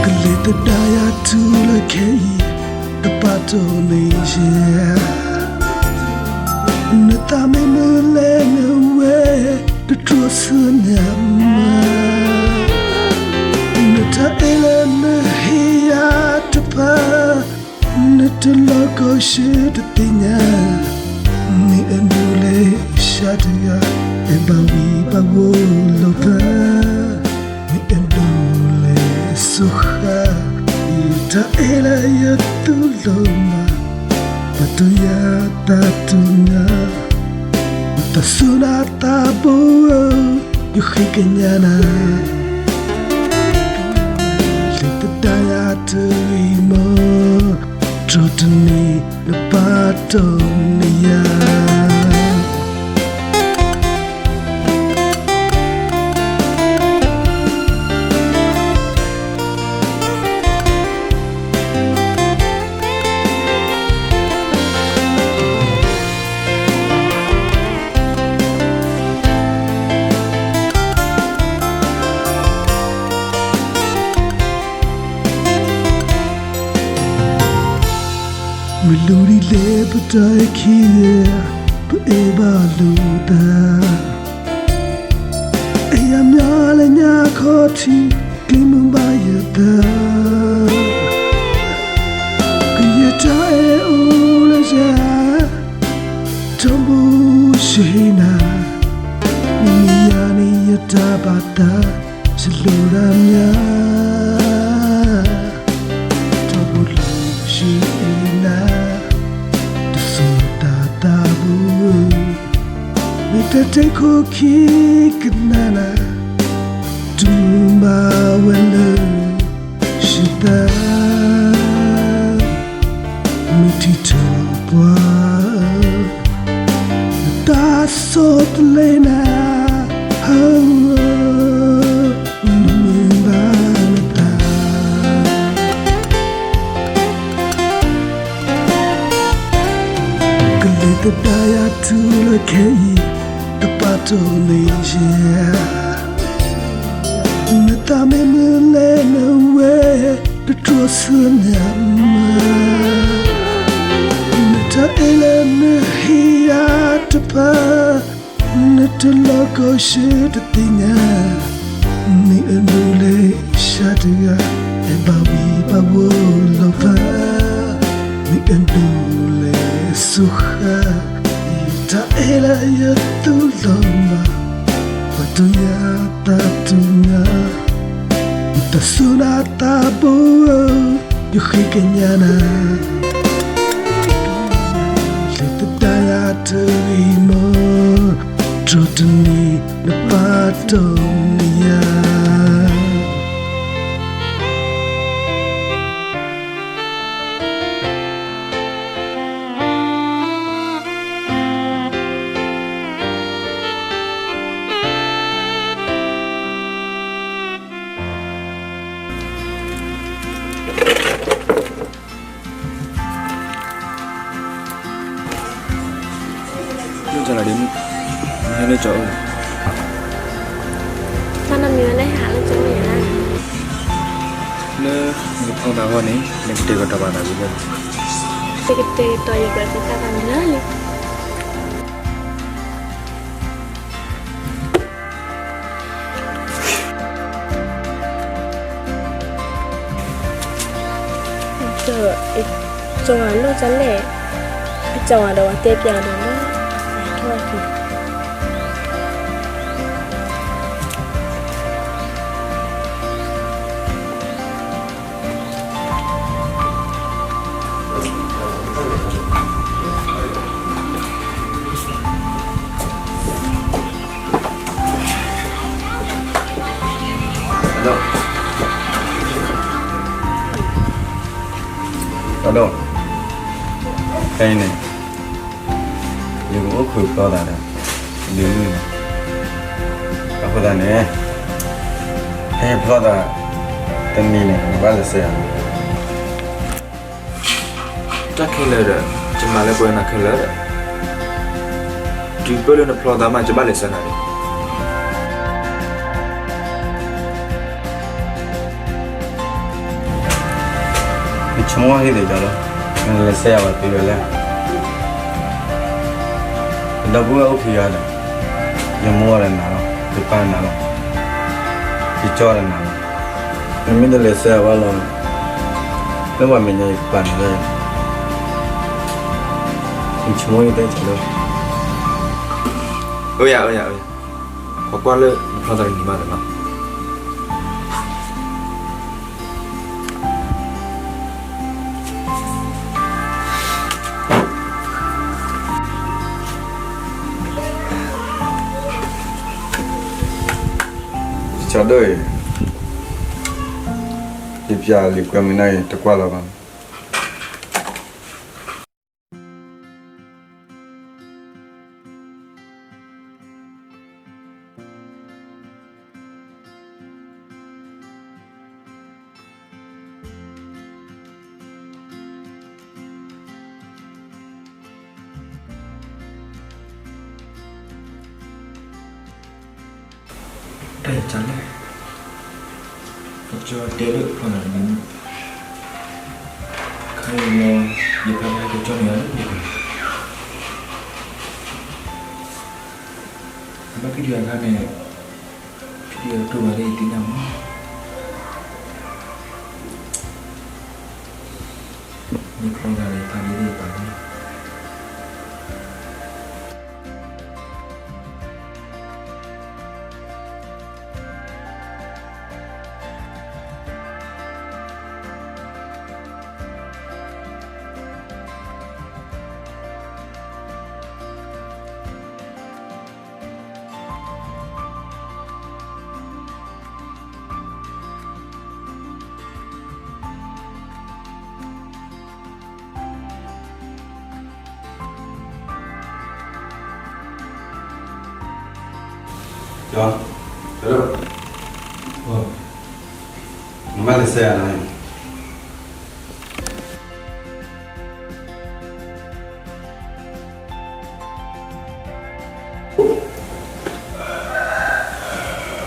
ကလဲၤသဒၣ်ယၤတုၤလၢခဲအံၤ တပာ်တီၢ်န့ၢ်ယၤ နသးမ့ၢ်မုာ်လဲၣ်နဝဲ တတြီဆၢနၤမး နတၢ်အဲၣ်လၢနဟ့ၣ်ယၤတဖၣ် နတလီၤကီၢ်ဆၢတသ့ၣ်ညါ မ့ၢ်အဒိးလဲၣ်ရှါတဂၤ အဲၣ်ဘၣ်ဝံၤဘၣ်ဝီလိာ်သး မ့ၢ်အဒိးလဲၣ်စိဃာ် ယတၢ်အဲၣ်လၢယသူၣ်လီၤမး ပတုၤယၤသးတူၢ်နၤ တၢ်စူၢ်နၤသးဘိဧၢ ယဃ့ကညးနၤ လၢတ တၢ်ယၤတဂ့ၤမၢ်, တြီတနံၤနပာ်တ့ၢ်န့ၢ်ယၤ. မ့ၢ်လူၤဒ်လဲၣ်ပတၢ်အဲၣ်ခံဂၤ, ပအဲၣ်ဘၣ်လိာ်သး, အဲၣ်ယၤမးလၢညါခီထံး, ကျ့မုၢ်ဘၣ်ယသး, ကယဲၢ်တၢ်အဲၣ်အိၣ်လၢယၤ, ထီဘိယဟ့ၣ်နၤ, မ့ၢ်ယၤန့ၣ်ယတၢ်ဘၣ်သး, ယလိၣ်တၢ်မး, ထီဘိယဟ့ၣ်နၤ, တစိၤသးသးဘိဧၢ, မ့ၢ်တၢ်တဲခိၣ်ခံကနၣ်နၤ, တမုာ်ဘၣ်ဝဲလၢ ယသး, မုၢ်ထံၣ်ထီၣ်ပှၤ, နတၢ်ဆိၣ်တလဲနၤ, ဟါဧၢ, နမုာ်ဘၣ်နသး. ကလဲၤသဒၣ်ယၤတုၤလၢခဲအံၤ, တပာ်တ့ၢ်န့ၢ်ယၤ, နသးမ့ၢ်မုာ်လဲၣ်နဝဲ, တတြီဆၢနၤမး, နတၢ်အဲၣ်လၢနဟ့ၣ်ယၤတဖၣ်, နတလီၤကီၢ်ဆၢတသ့ၣ်ညါ, မ့ၢ်အဒိၣ်လဲၣ်ဆၣ်တဂၤ, အဲၣ်ဘၣ်ဝံၤဘၣ်ဝီၤလီၤဖး, မ့ၢ်အဒိၣ်လဲၣ်စိဃါ, ယတၢ်အဲၣ်လၢယသူၣ်လီၤမး, ပှၤတိၢ်ယၤသးတိၢ်ညါ, တၢ်စူၢ်နၤသးဘိဧၢ, ယဃ့ကညးနၤ, လဲၤသဒၣ်ယၤတဂ့ၤမၢ်, တြီတနံၤနပာ်တ့ၢ်န့ၢ်ယၤ. လၢကၠီလီၤဒ်, နဟဲလၢကၠီအိၣ်, တၢ်နီတမံၤဝဲလၢဟဲဟးလၢကၠီအိၣ်ယၤ, လၢနကဖီသးအဂီၢ်န့ၣ် နကတဲာ်ကတီၤပာ်သးဝံၤလၢ, ယကတဲာ်ကတီၤယပှၤသ့ၣ်တဖၣ်သးဝံၤလၢလံ. ကၠီဝဲလိၣ်ကၠီလဲၣ်, ကၠီဝဲဒီးဝဲတဲပျးဒီးလၢ, ထီၣ်က့ၤ အဒိၣ်, ဖဲအံၤန့ၣ် ယကအိၣ်ခိးဖျီသးဒီး ဒုးမုၢ်လီၤ. အဃိသတးန့ၣ် ဖဲယဖျီသးတနံၤန့ၣ် နဘၣ်လဲၤဆှၢယၤလီၤ. တၢ်ခဲလၢာ်ဒီး ယမၤလၢပှဲၤနၤခဲလၢာ်ဒီး တုၤပၢၢ်လၢနဖျီသးမး ယဘၣ်လဲၤဆှၢနၤန့ၣ် ယဆိကမိၣ်ဟ့ၣ်သ့ၣ်ကၠီလီၤ, နလဲၤဆှၢယၤဘၣ်သ့ဝဲလဲၣ်. ယဒီပုၢ်ဝဲၢ်အိၣ်ခံဂၤဒီး ယမိၢ်ဒီးနၤလီၤ, ယပၢ်နၤလီၤ, ယကၠီဒီးနၤလီၤ. နမ့ၢ်တလဲၤဆှၢယၤဘၣ်လီၤ, လၢပှၤမဲာ်ညါယကပာ်န့ၢ်လၢယၤ, ယဆိကမိၣ်ယတဲကၠီလီၤ. အိၣ်ယၤ, အိၣ်ယၤ, အိၣ်ယၤ, ပကွၢ်လၢနဖျီသးတနံၤမးလီၤ. ကၠီဒိၣ်အံၤ, ယပျဲလံာ်ကွဲမုာ်န့ၣ် တကွၢ်လၢၤဘၣ်. တၢ်ယကလဲၣ်, ကၠီတဲလၢဖျီသးတမံၤ, ခါအံၤလီၤ, ယဖးဖးကၠီန့ၣ်လၢယက, ဘၣ်ဖံးဒံးအခါန့ၣ်, ဖံးဒံးအကတိၢ်ဘၣ်လၢယသ့ၣ်ညါမး, မ့ၢ်ဖျီသးန့ၣ်ဖးဒံးလၢယပာ်လီၤ. ဒီး, ဒီး, နမ့ၢ်လဲၤဆဲးယၤလီၤန့ၣ်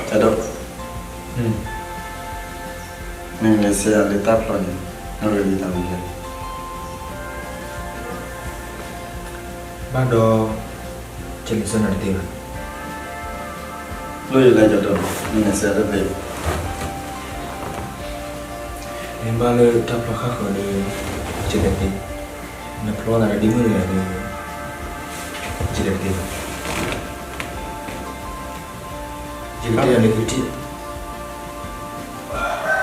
တၢ်ဒိၣ်, နလဲၤဆဲးယၤလၢတၢ်ဖျီန့ၣ် နရ့လံတၢ်မနုၤလဲၣ်. ဘၣ်ဒီး, ယလဲၤဆဲးနၤတသ့ဘၣ်. လိၣ်ယလဲၤကဒီး, နလဲၤဆဲးတသ့ဘၣ်. မ့ၢ်ဘၣ်လၢတၢ်ဖျီဃၣ်ဃၢၤဒီး, ယလဲၤတသ့, နဖျီသးဒီးဒ့မုၣ်တဂၤဒီး, ယလဲၤတသ့ဘၣ်. ယကတဲယၤန့ၣ်ကထံၣ်,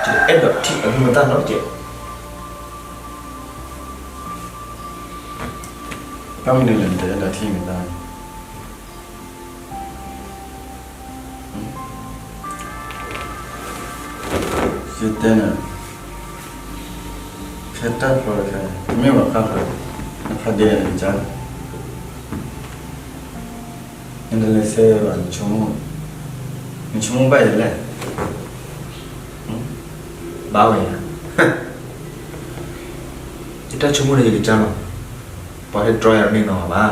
ယအဲၣ်ဒိးထံၣ်အမုၢ်မတၢ်နီတစဲး. ဘၣ်မနုၤလဲၣ် နတအဲၣ်ဒိးထံၣ်မတၢ်န့ၣ်. ယတဲနၤ, ဖဲတၢ်ဖျီတခါ, မ့ၢ်ဝဲဃၣ်ဃၢၤ, နဖးဒ့ယၤန့ၣ်က, နတလဲၤဆဲးဘၣ် နဆိကမိၣ်, နဆိကမိၣ်ဘၣ်ယၤလဲၣ်. ဘၣ်ဝဲယၤ, ယတၢ်ဆိကမိၣ်န့ၣ်ယကစၢ်လီၤ, ပှၤတတြီယၤတန့ၢ်နီၤဘၣ်.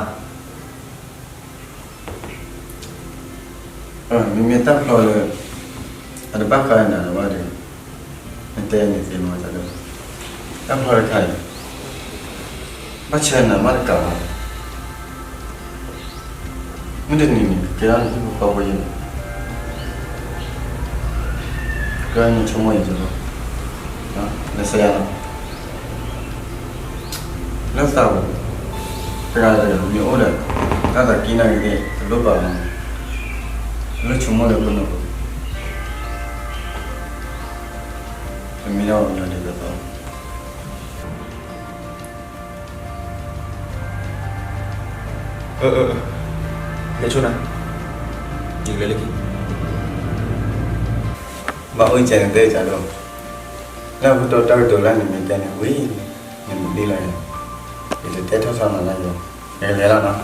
မ့မ့ၢ်တၢ်ဖျီလၢ အတဘၣ်ဃးနၤဘၣ်ဒီး, နတဲန့ၣ်သ့မးတၢ်ဒီး, တၢ်ဖျီတခါအံၤ, ဘၣ်ဆၢနၤမးတကးဘၣ်. မုၢ်တနံၤန့ၣ် ကကဲထီၣ်နဟံၣ်ဖိဃီဖိယဲန့ၣ်, ကဲနဆိကမိၣ်အံၤကလီၤ, လဲၤဆဲးယၤလီၤ. လၢသးပူၤ, တဂၤတဂၤမ့ၢ်အိၣ်ဒီး တၢ်သးကံၢ်နာ်က့ၤသ့ၣ် တလိၣ်ဘၣ်လီၤ, တလိၣ်ဆိကမိၣ်လၢပနီၢ်ပူၤ, တမ့ၢ်ဒၣ်ပှၤကညီဒ်သိးသိး. အၢ အၢ အၢ, လဲၤဆိနၤ, ယကလဲၤလၢခံ, ဘၣ်အိၣ်ကဲန့ၣ်တဲကဒီး, လၢအခိၣ်တီတၢ်ကတိၤလၢနမ့ၢ်တဲန့ၣ်ဝံၤ, နမ့ၢ်ဒ်လဲၣ်, ယတတဲထီၣ်ထီနၤလၢယ, ယကလဲၤလီၤနီၤ.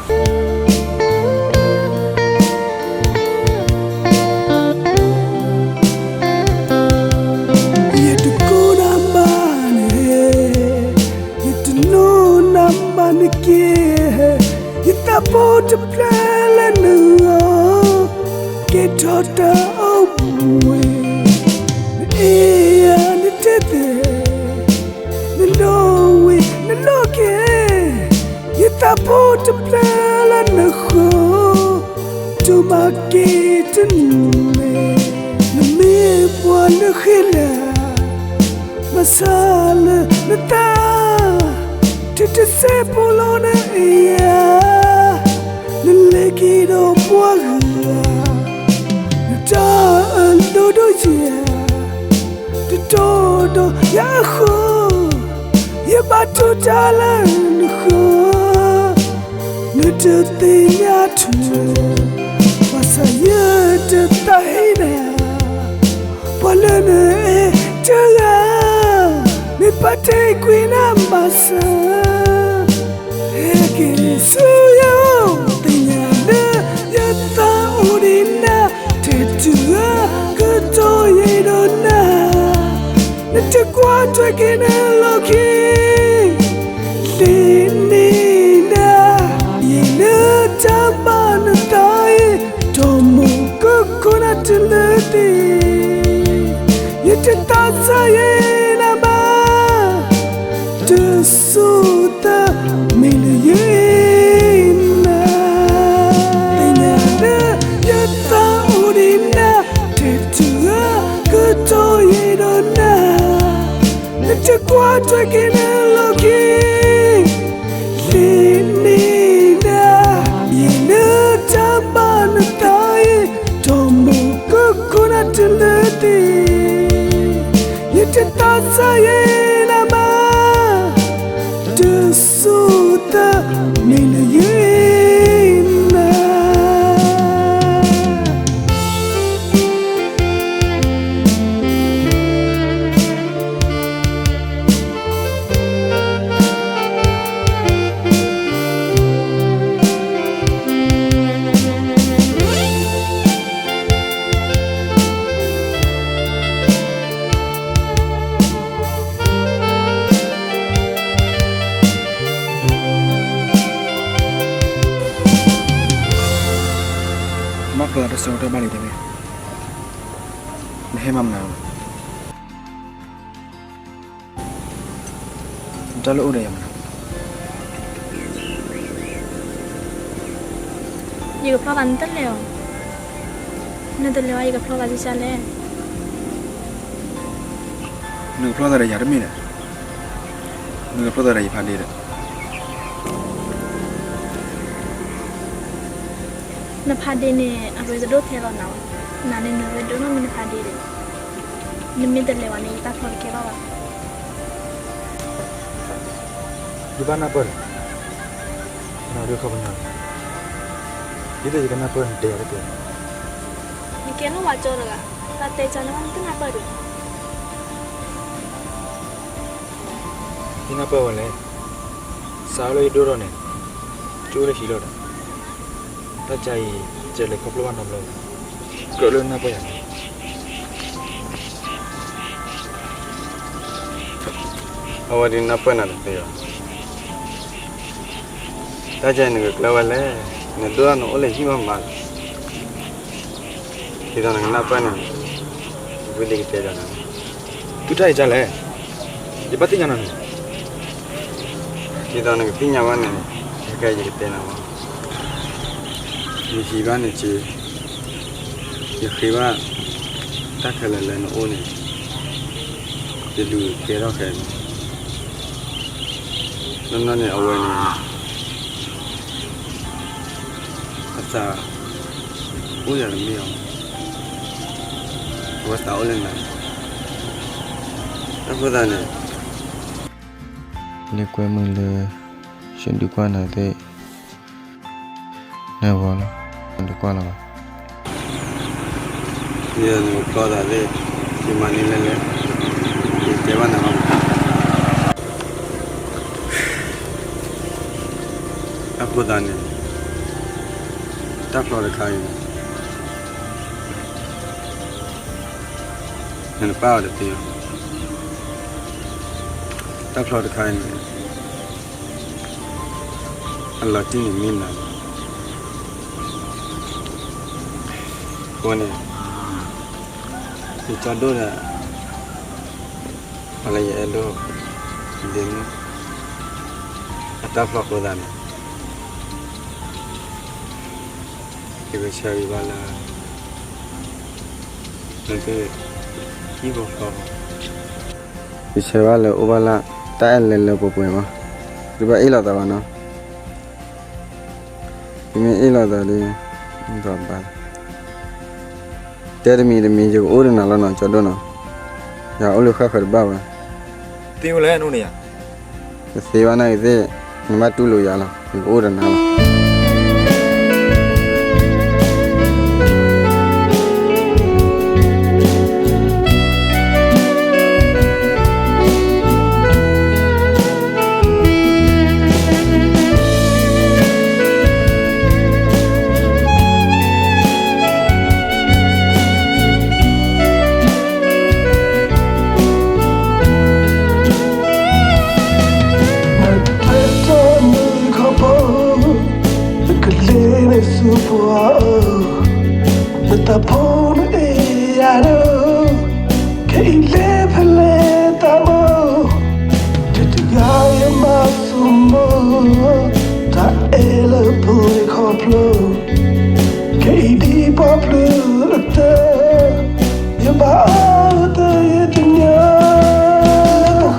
ယတကိးနၤဘၣ်န့ၣ်, ယတနီၤနၤဘၣ်န့ၣ်က့, ယသးဖိတဖျၢၣ်လၢနဂီၢ်, ကဲထီၣ်တၢ်အိၣ်ဘှံး, နအဲၣ်ယၤနတဲသ့, နဒိးဝံၤနလိၣ်က့ၤ, ယသးဖိတဖျၢၣ်လၢနဂီၢ်, တိၢ်မၤက့ၤတန့ၢ်, နမ့ၢ်ပှၤလၢဃ့လၢ်, ဘၣ်ဆၣ်လၢနသး, တုၤတစဲးဖိလီၤနအဲၣ်ယၤ, နလဲၤက့ၤဒီးပှၤဂၤ, နတၢ်အဒိၣ်ဒိၣ်ယၤ, တတီဒီးယၤအဃိ, ယဘၣ်တိၢ်တၢ်လၢနဃၢၤ, နတသ့ၣ်ညါထွဲ, ဘၣ်ဆၣ်ယတသးဟ့နၤ, ပှၤလၢနအဲၣ်တဂၤ ကွံာ်နၤဘၣ်ဆၣ်, ဟဲက့ၤဆူယအိၣ်, သ့ၣ်ညါလၢယသးအိၣ်ဒံးနၤ, ထဲတုၤအကတီၢ်ယအဲၣ်ဒိးနၤ, နတကွၢ်ထွဲက့ၤနလီၢ်ခံ သ့န့ၢ်ဒၣ်, ယံာ်လၢတၢ်ဘၣ်နသးအံၤ, ဒီးမိၢ်ကခိၣ်နၤတုၤလၢသ့, ယတသးဆါယဲနၤဘၣ်, တစိၤသးမ့ၢ်လၢယအဲၣ်နၤ, သ့ၣ်ညါလၢယသးအိၣ်ဒံးနၤ, ထဲတုၤအကတီၢ်ယအဲၣ်ဒိးနၤ, နတကွၢ်ထွဲက့ၤနလီၢ်ခံ သ့န့ၢ်ဒၣ်, ယံာ်လၢတၢ်ဘၣ်နသးအံၤ, ဒီးမိၢ်ကခိၣ်နၤတုၤလၢသ့, ယတသးဆါယဲနၤဘၣ်, တစိၤသးမ့ၢ်လၢယအဲၣ်နၤ. ဘၣ်ကျီတစိၤတၢ်ဘၣ်လံတဲဝဲ, နဟဲမၤမနုၤလီၤ. နတၢ်လိၣ်အိၣ်ဒီးယၤမနုၤ, ယကဖျီသးနတလဲၤအီၤ, နတလဲၤဝဲယကဖျီသးဒ်လဲၣ်. နကဖျီသးဒီးယၤတမ့ၢ်ဒီး, နကဖျီသးဒီးယဖးဒ့ဒီး. နဖးဒ့န့ၣ် အရ့တဒိၣ်ထဲလီၤနၤ, နန့ၣ်နရ့ဒိၣ်နီၢ်မ့ၢ်နဖးဒ့ဒီး, နမ့ၢ်တလဲၤဝဲန့ၣ် ယတၢ်ဖျီတကဲထီၣ်ဘၣ်. ယဘၣ်နၢ်ပၢၢ်ဒီး, နဒုးခီပညီန့ၣ်, ဒ်သိးယကနၢ်ပၢၢ်နတဲယၤတကဲ, နကဲနီၢ်ဝဲကၠီတဂၤ, တၢ်တဲကၠီန့ၣ်ဘၣ်နတနၢ်ပၢၢ်ဒီး, ယနၢ်ပၢၢ်ဝဲလဲၣ်, စးလၢယဒိၣ်ထီၣ်န့ၣ်, ကၠိလၢဟံးလီၤဒီး, တၢ်ကါအံၤ ကဲလဲၤခီဖျိဘၣ်နီတဘျီ, ကြၢးလၢနၢ်ပၢၢ်ယၤန့ၣ်. အဝဲဒ်နၢ်ပၢၢ်နၤတသ့ဘၣ်. တၢ်ကါအံၤနကကျၢၤဝဲလဲၣ်, နဒိၣ်ထီၣ်နအိၣ်လၢဟံၣ်မးမးလီၤ. ဒ်သိးနကနၢ်ပၢၢ်န့ၣ်, ဝံသ့ၣ်ကတဲယၤန့ၣ်, သုတၢ်အံၤကါလဲၣ်, ယဘၣ်သ့ၣ်ညါနၤန့ၣ်, ဒ်သိးနကသ့ၣ်ညါဘၣ်န့ၣ်, ခဲကဲယကတဲနၤမး. ယဟံးဘၣ်န့ၣ်က့, ယဃ့ဘၣ် တၢ်ခဲလၢာ်လၢနအိၣ်န့ၣ်, ယလူၤကဲထီၣ်ခဲအံၤန့ၣ်, နီၢ်နီၢ်န့ၣ်အဝဲန့ၣ် အသးအိၣ်ယၤတမ့ၢ်အီၤ, အဝဲသးအိၣ်လၢနၤ, တၢ်ဃိသတးန့ၣ်, လၢကွဲမုာ်လၢ ယဒုးကွၢ်နၤသ့ၣ် နဂီၢ်လီၤ, နတကွၢ်လၢၤဘၣ်. ယနကဖျီသးသ့ၣ်, ယမၤန့ၢ်လဲၣ်လဲၣ်, ယတဲဘၣ်နၤဘၣ်မး. အဃိသတးန့ၣ်, တၢ်ဖျီတခါအံၤန့ၣ် နနပၢ်အီၤတသ့ဘၣ်. တၢ်ဖျီတခါအံၤန့ၣ် အလီၤတံၢ်န့ၣ်မ့ၢ်နၤလီၤ. အဃိန့ၣ် ယကၠီဒိၣ်ဒီး ပှၤလၢယအဲၣ်ဒိၣ်ဒ့မုၣ် အတၢ်ဖျီအဃိသတးန့ၣ် ယကဆၢဂ့ၤဘၣ်လၢ နသုဟံၣ်ဖိဃီဖိ, ယဆၢဘၣ်လၢအိၣ်ဘၣ်လၢ တၢ်အဲၣ်လၢလၢပှဲၤပှဲၤမး, သုဘၣ်အ့ၣ်လိာ်သးဘၣ်နီၤ. သုမ့ၢ်အ့ၣ်လိာ်သးဒီး ဘၣ် တဲတမံၤတမံၤ ယကအိၣ်ဒီးနၤလီၤနီၤ ကၠီဒိၣ်နီၤ, ယအိၣ်လၢဃၣ်ဃၢၤတဘၣ်ဝဲ, သ့ဝဲလဲၣ်န့ၣ်ဧါ, တသ့ဘၣ်နာ်ဂ့ၤသ့ၣ်, နဘၣ်တူၢ်လိာ်ယၤလီၤ ယကအိၣ်ဒီးနၤလီၤ. တၢ်ဖိနအဲၣ်ယၤဒီး, ခဲအံၤလဲၤဖဲလဲၣ်သးမုၣ်, တဂၤယမၤဆိမိၣ်, တၢ်အဲၣ်လၢပှဲၤခီဖျိ, ခဲအံၤဒ်ပှၤဖျၢၣ်အသး, ယဘၣ်အီၣ်အသးယတညီ,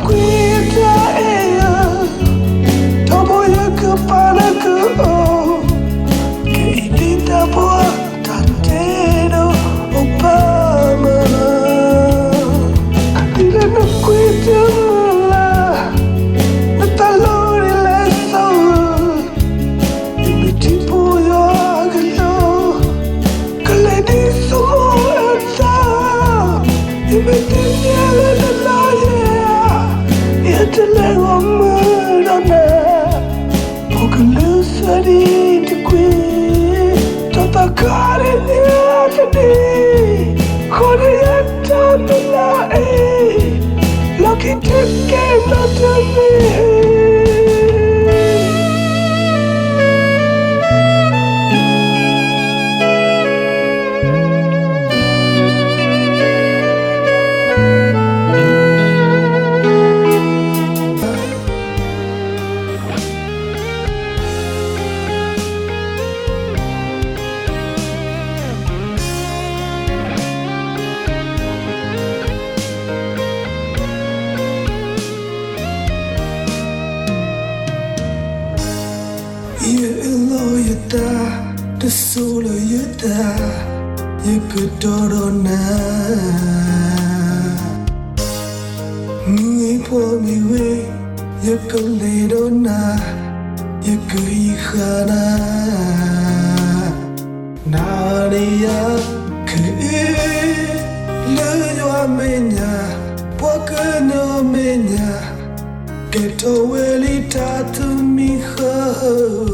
ကွံာ်တၢ်အဲၣ်ယၤ, ထီဘိယကပာ်နကအိၣ်, ကဒံတၢ်ဖိတၢ်တဲဒီးအိၣ်ပာ်မး, ဒ်လဲၣ်နကွံာ်တမုာ်လၢ်, နသးလီၤဒ်လဲၣ်ဆိ, ယမ့ၢ်ထံဖိယွၤအကလူး, ကလဲၤဒ်ဆိမိၣ်အသး, ယမ့ၢ်တမ့ၢ်လၢနလီၤယဲ, ယတလဲၤဂီၢ်မုၢ်ဒီးနၤ, ဖိကလုာ်စၢ်ဒ်တကွံာ်, ဒီးသးခါဒ်န့ၣ်အတနံၤ, ဃိန့ၣ်ယတၢ်မုၢ်လၢ်အံၤ, လီၢ်ခံတကဲနီတမံၤ ယအၢၣ်လီၤယသး, တစိၤလၢယသး, ယကတီၤဒီးနၤ, မုၢ်ဂ့ၤဖှီၣ်ဂ့ၤဝဲ, ယကလဲၤဒီးနၤ, ယကဟံးဃာ်နၤ, နၤန့ၣ်ယၤ, ခဲအံၤ, လၢယွၤမဲာ်ညါ, ပှၤကညီမဲာ်ညါ, ကဲထီၣ်ဝဲလံတၢ်တမံၤဃီ,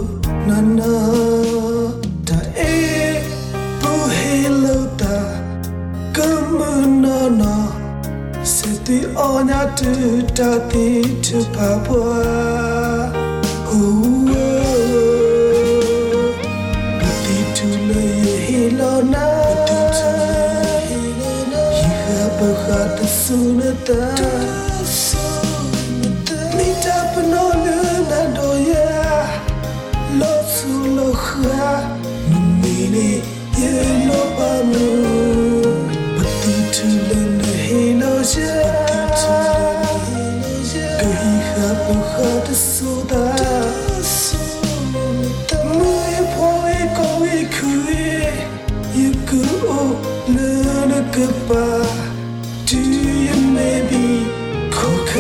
နၤနၤ, တၢ်အဲၣ်, ပဟ့ၣ်လိာ်သး, ကမုာ်နီၢ်နီၢ်, စဲးသံအီၣ်ညါတုၤတၢ်သံထုးဖးပှၤ, အိၣ်ဧၢ ပသံထုးလၢယဟ့ၣ်လီၤနၤ, ယဃၣ်ပဃၣ်တစိၤနသး, မ့ၢ်တၢ်ပနီၣ်လၢနၤဒီးယၤ, လီၤဆူလီၤဃာ်, နမ့ၢ်န့ၣ်ယနီၢ်ပၤမုၣ်, ပသံထုးလၢနဟ့ၣ်လီၤယၤ, ကဟံးဃၣ်ပဃၣ်တစိၤသး, မုၢ်ဂ့ၤဖှီၣ်ဂ့ၤကီၢ်ဂ့ၤခုၣ်ဂ့ၤ, ယကအိၣ်လၢနကပၤ, တုၤယမ့ၢ်ဘံၣ်ခီၣ်ခါ,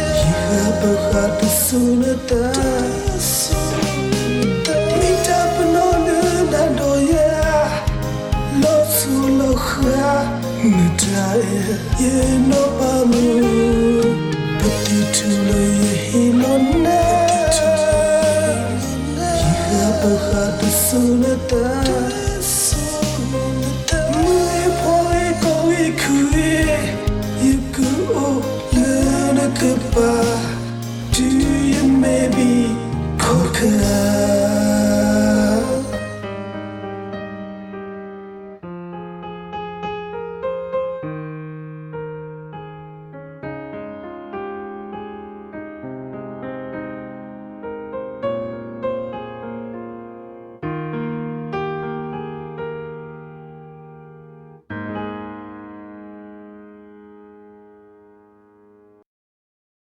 ယဃၣ်ပဃၣ်တစိၤနသး, မ့ၢ်တၢ်ပနီၣ်လၢနၤဒီးယၤ, လီၤဆူလီၤဃာ်, နတၢ်အဲၣ်ယနီၢ်ပၤမုၣ်, ပသံထုးလၢယဟ့ၣ်လီၤနၤ, ယဃၣ်ပဃၣ်တစိၤနသး, မုၢ်ဂ့ၤဖှီၣ်ဂ့ၤကီၢ်ဂ့ၤခုၣ်ဂ့ၤ, ယကအိၣ်လၢနကပၤ,